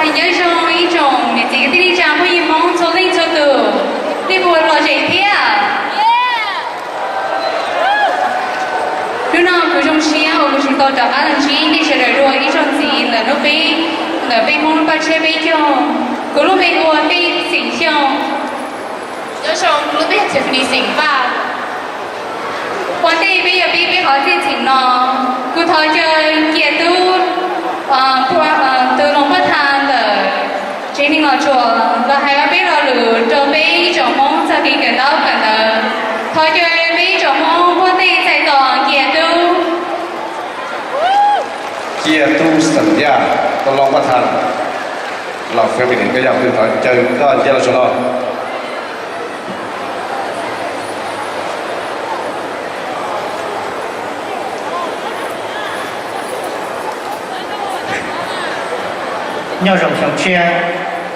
Nyob zoo ib tsoom niam txiv kwv tij neej tsa phooj ywg Hmoob txhua leej txhua tus, nej puas lom zem thiab? Hnub no kuv zoo siab uas kuv tseem tau rov qab los ntsib nej sawv daws dua ib zaug ntxiv ntawm lub peb, ntawm peb Hmoob lub paj tshiab peb caug. Kuv lub npe hu ua Tej Xeem Xyooj. Nyob zoo, kuv lub npe Tiffany Xeem Vaj. Ua ntej peb yuav pib peb qhov txij txheem no, kuv thov caw Nkias Tub, tus Loos Paj Tha ntawm tsev neeg Los Tsuas los hais ob peb lo lus rau peb ib tsoom Hmoob txog kev kawm ntaub kawm ntawv. Thov caw peb ib tsoom Hmoob npuaj tes txais tos Nkias Tub. Nkias Tub Xeem Yaj, tus Loos Paj Tha, los family koj yog kuv thov caw koj ncaj los saum no. Nyob zoo xyoo tshiab,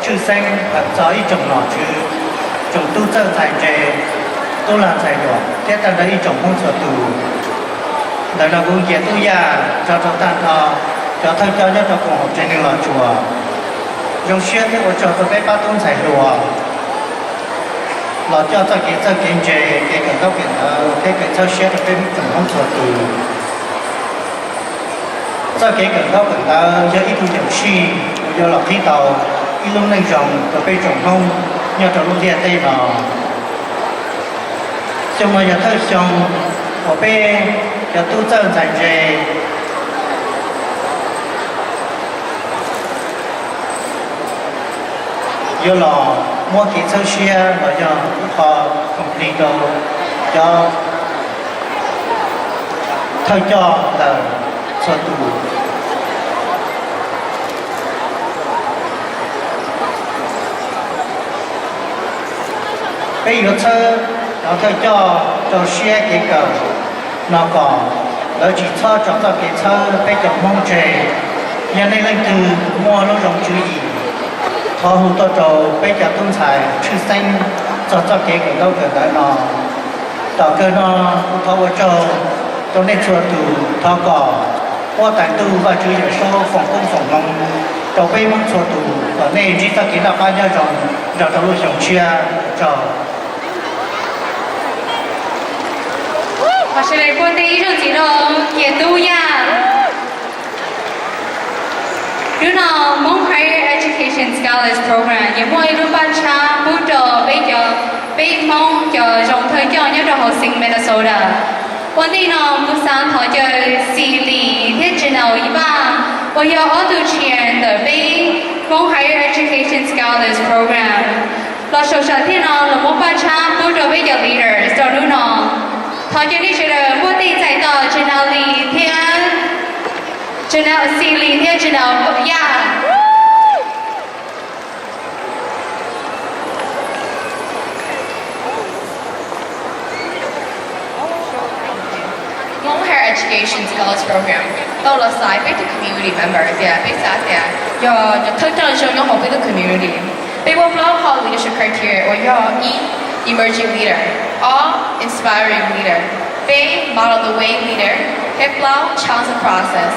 tshwj xeeb hawm txog ib tsoom nom tswv, tsoom tub txawj ntxhais ntse, tub lag ntxhais hluas thiab tag nrho ib tsoom Hmoob txhua tus. Ntawm no kuv Nkias Tub Yaj nrog rau tag nrho cov thawj coj nyob rau koom haum tsev neeg Los Tsuas zoo siab thiab ua tsaug rau peb pab tub ntxhais hluas los coj txoj kev txawj kev ntse, kev kawm ntaub kawm ntawv thiab kev txhawb siab rau peb tsoom Hmoob txhua tus. Txoj kev kawm ntaub kawm ntawv yog ib tug nyuam sij uas yuav los qhib tau ib lub neej zoo rau peb tsoom Hmoob nyob rau lub ntiaj teb no. Xyoo no yog thawj xyoo uas peb cov tub txawj ntxhais ntse yuav los muab kev txhawb siab los yog ib qho khoom plig rau cov thawj coj ntawm txhua tus. Peb yuav txhawb cov thawj coj rau siab kev kawm no kom lawv tsis txhob tso txoj kev txhawb peb cov Hmoob tseg. Yog nej leej twg muaj lub zoo tswv yim, thov hu tuaj rau peb cov tub ntxhais tshwj xeeb txog txoj kev kawm ntaub kawm ntawv no. Tom kawg no kuv thov ua tsaug rau nej txhua tus, thov kom huab tais ntuj Vajtswv Yawm Saub foom koob foom hmoov rau peb Hmoob txhua tus kom nej ntsib txoj kev noj qab nyob zoo nrog rau lub xyoo tshiab. Ua tsaug. Sawv daws npuaj tes ib zaug ntxiv rau Nkias Tub Yaj. Hnub no Hmong Higher Education Scholars Program yuav muaj ib lub paj tshab pub rau peb cov, peb Hmoob cov zoo thawj coj nyob rau hauv xeev Minnesota. Ua ntej no kuv xav thov caw Xis Lis thiab Janelle Yaj, uas yog ob tug chair ntawm peb Hmong Higher Education Scholars Program, los saum sam thiaj no los muab paj tshab pub rau peb cov leaders rau hnub no. Thov caw nej sawv daws npuaj tes txais tos Janelle Lis thiab, Janelle, Xis Lis thiab Janelle Yaj. Hmong Higher Education Scholars Program tau los xaiv peb tus community member tias peb xav tias yog cov thawj coj zoo nyob hauv peb tus community. Peb muaj plaub qhov leadership criteria uas yog ib, emerging leader, ob, inspiring leader, peb, model the way leader, thiab plaub, challenge the process.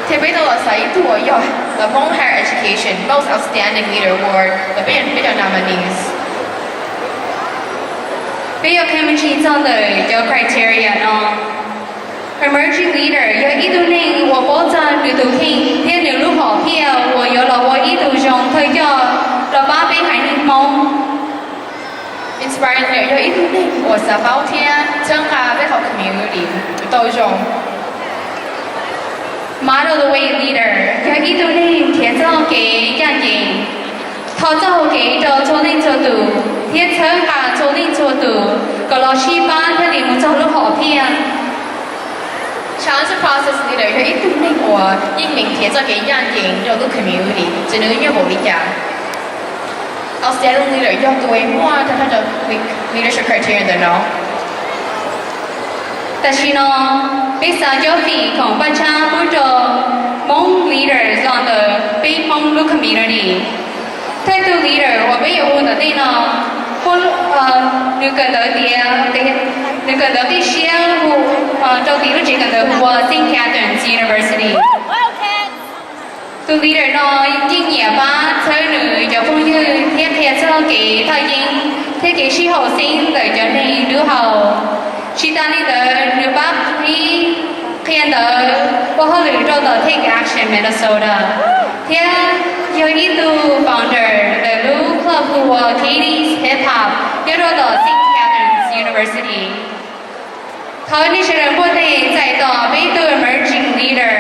Thiab peb tau los xaiv ib tug uas yog the Hmong Higher Education most outstanding leader award los peb, peb cov nominees. Peb yuav qhia me ntsis txog ntawm cov criteria no. Emerging leader yog ib tug neeg uas paub txog nws tus kheej thiab nws lub hom phiaj uas yuav los ua ib tug zoo thawj coj los pab peb haiv neeg Hmoob. Inspiring leader yog ib tug neeg uas xav paub thiab txhawb nqa peb hauv community tau zoo. Model the way leader yog ib tug neeg nrhiav txoj kev ncaj ncees, tho txoj hau kev rau txhua leej txhua tus thiab txhawb nqa txhua leej txhua tus kom los sib pab thiaj li mus txog lub hom phiaj. Challenge the process leader yog ib tug neeg uas yeej meem nrhiav txoj kev ncaj ncees rau lub community, txawm nws nyuaj npaum li cas. Outstanding leader yog tus uas muaj tag nrho cov leadership criteria ntawm no. Tam sim no peb xav cov fim khoom paj tshab pub rau Hmoob leaders los ntawm peb Hmoob lub community. Thawj tug leader uas peb yuav hu ntawm tej no, nws kawm ntawv tiav, nws kawm ntawv qib siab hu rau tim lub tsev kawm ntawv hu ua Saint Catherine's University. Tus leader no yeej nyiam pab txhawb nws cov phooj ywg thiab qhia txog kev thaj yeeb thiab kev sib haum xeeb ntawm cov neeg dub hau. Tsis tas li ntawd, nws pab qhia ntawv ua hauj lwm rau tom Take Action Minnesota thiab yog ib tug founder ntawm lub club hu ua Katie's Hip Hop nyob rau tom Saint Catherine's University. Thov nej sawv daws npuaj tes txais tos peb ib tug emerging leader,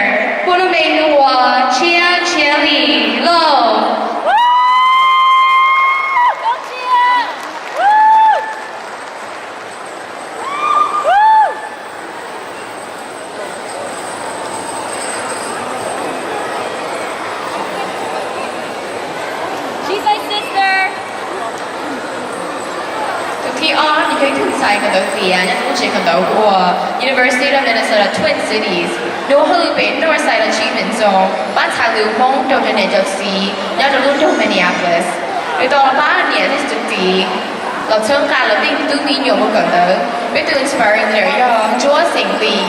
muaj lub npe hu ua Tshiab Tshiab Lis Lauj. Tus thib ob, nws yog ib tug ntxhais kawm ntawv tiav nyob rau lub tsev kawm ntawv hu ua University of Minnesota Twin Cities. Nws ua hauj lwm pem Northside Achievement Zone, pab txhais lus Hmoob rau cov niam cov txiv nyob rau lub nroog Minneapolis. Nws tau los pab niam thiab txiv los txhawb nqa lawv tej tub me nyuam mus kawm ntawv. Peb tus inspiring leader yog Ntsuab Xeem Lis.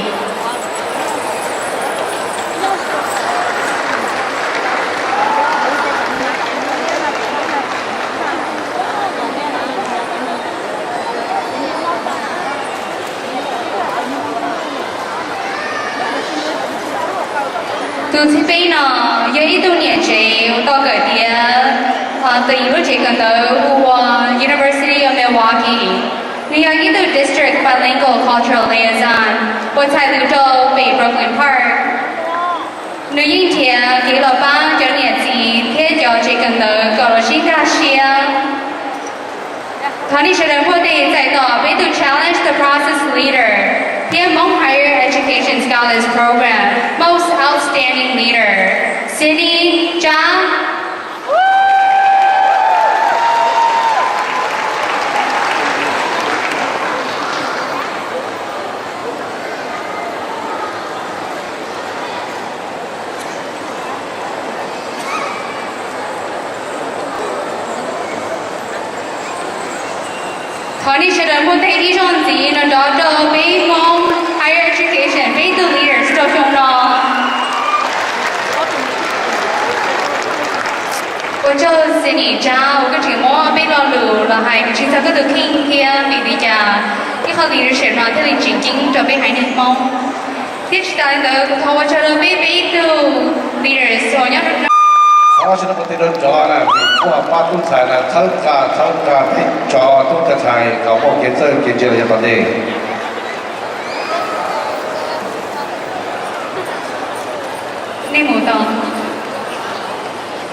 Tus thib peb no yog ib tug niam tsev uas tau kawm tiav ntawm lub tsev kawm ntawv hu ua University of Milwaukee. Nws yog ib tug District Bilingual Cultural Liaison uas txhais lus rau pem Brooklyn Park. Nws yeej nrhiav kev los pab cov niam txiv thiab cov tsev kawm ntawv kom los sib nkag siab. Thov nej sawv daws npuaj tes txais tos peb tus Challenge the Process Leader thiab Hmong Higher Education Scholars Program Most Outstanding Leader, Sydney Tsab. Thov nej sawv daws npuaj tes ib zaug ntxiv los nrov rau peb Hmong Higher Education peb tug leaders rau xyoo no. Ua tsaug Sydney Tsab uas koj tseem muab peb lo lus los hais tsis txog koj tus kheej thiab vim li cas ib qho leadership no thiaj li tseem ceeb rau peb haiv neeg Hmoob. Thiab tsis tas li ntawd kuv thov ua tsaug rau peb peb tug leaders uas nyob rau no. Thov sawv daws npuaj tes rau nrov na, vim muaj pab tub ntxhais na txhawb nqa txhawb nqa peb cov tub cov ntxhais kom muaj kev txawj kev ntse los yav tom ntej. Nej mus tau.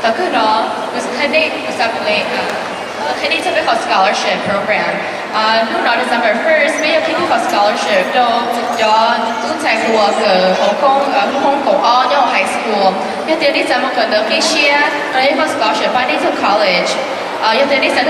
Tom kawg no kuv xav qhia nej, kuv xav qhia nej txog peb qhov scholarship program. Hnub no December first peb yuav qhib peb qhov scholarship rau cov tub ntxhais uas kawm hauv koob, hauv koob kaum ob nyob hauv high school. Yog tias nej xav mus kawm ntawv qib siab, qhov no yog ib qho scholarship pab nej txog college. Yog tias nej xav